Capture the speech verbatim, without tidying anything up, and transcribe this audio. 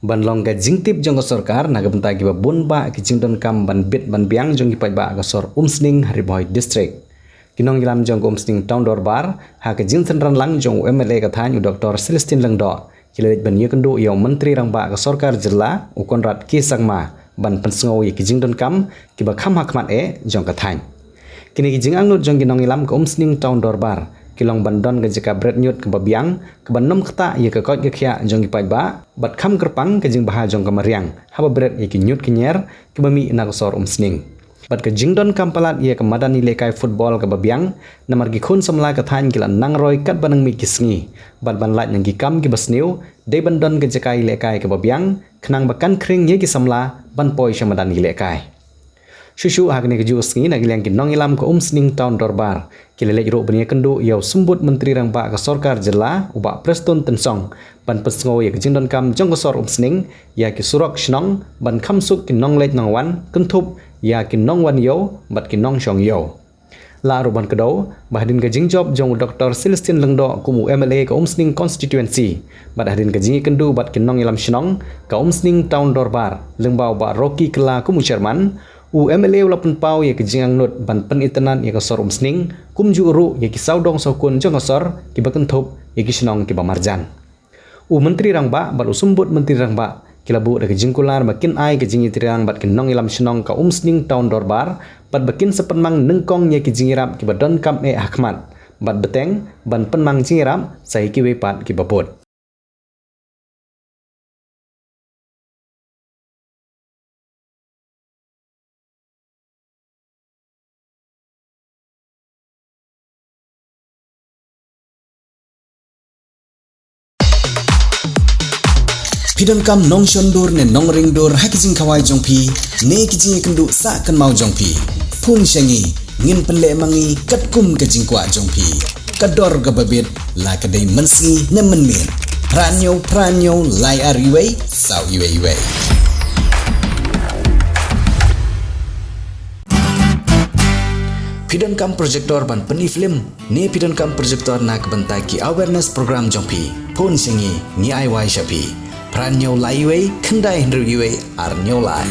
Ban long ka jingtip jong ka sorkar na ka bynta kiba bun bah ki jingdonkam ban bit ban biang jong ki paidbah ka sor Umsning ha Ri Bhoi District. Ki nongïalam jong ka Umsning Town Dorbar ha ka jingsynran lang jong u M L A ka thaiñ u Doctor Celestine Lyngdoh ki la leit ban ïakynduh ïa u Myntri Rangbah ka sorkar jylla u Conrad K Sangma ban pynsngew ïa ki jingdonkam kiba kham hakhmat eh jong ka thaiñ. Kine ki jingangnud jong ki nongïalam ka Umsning Town Dorbar ki long ban don ka jaka bret ñiut kaba biang, kaban ym ktah ïa ka koit ka khiah jong ki paidbah, bad kham kyrpang ka jingbha jong ka mariang haba bret ïa ki ñiut ki ñier kiba mih na ka sor Umsning. Bad ka jingdonkam palat ïa ka madan ïalehkai football kaba biang, namar ki khun samla ka thaiñ ki la nang roi katba nang mih ki sngi, bad ban lait na ki kam kiba sniew, dei ban don ka jaka ïalehkai kaba biang, khnang ba kan khring ïa ki samla ban poi sha madan ïalehkai. Shuh shuh ha kane kajuh ka sngi, na ka liang ki nongïalam ka Umsning Town Dorbar ki la leit ruh ban ïakynduh ïa u Symbud Myntri Rangbah ka sorkar jylla u Bah Prestone Tynsong ban pynsngew ïa ka jingdonkam jong ka sor Umsning ïa ki surok shnong ban kham suk ki nongleit nongwan, kynthup ïa ki nongwan ïew bad ki nongshong ïew. Lah ruh ban kdew ba hadien ka jingjop jong u Doctor Celestine Lyngdoh kum u M L A ka Umsning Constituency bad hadien ka jingïakynduh bad ki nongïalam shnong ka Umsning Town Dorbar lyngba u Bah Rocky Kylla kum u chairman, u M L A u la pynpaw ïa ka jingangnud ban pynitynnad ïa ka sor Umsning, kumjuh ruh ïa ki sawdong sawkun jong ka sor kiba kynthup ïa ki shnong kiba marjan. U Myntri Rangbah bad u Symbud Myntri Rangbah ki la buh da ka jingkular ba kin ai ka jingïatreilang bad ki nongïalam shnong ka Umsning Town Dorbar, bad ba kin sa pynmang nyngkong ïa ki jingïarap kiba donkam eh hakhmat, bad bteng ban pynmang jingïarap sa ïa kiwei pat kiba bud. Phi donkam nongshon dur ne nongring dur ha ki jingkhawai jong phi ne ki jingïakynduh sah kynmaw jong phi, phone sha ngi, ngin pynleh ma ngi katkum ka jingkwah jong phi. Ka dor kaba bit, la ka dei mynsngi ne mynmiet. Phra hynñiew phra hynñiew lai ar wei saw wei wei. Phi donkam projector ban pyni film ne phi donkam projector na ka bynta ki awareness program jong phi, phone sha ngi, ngi ai wai sha phi. Phra hynñiew lai wei khyndai hynriew wei ar hynñiew lai.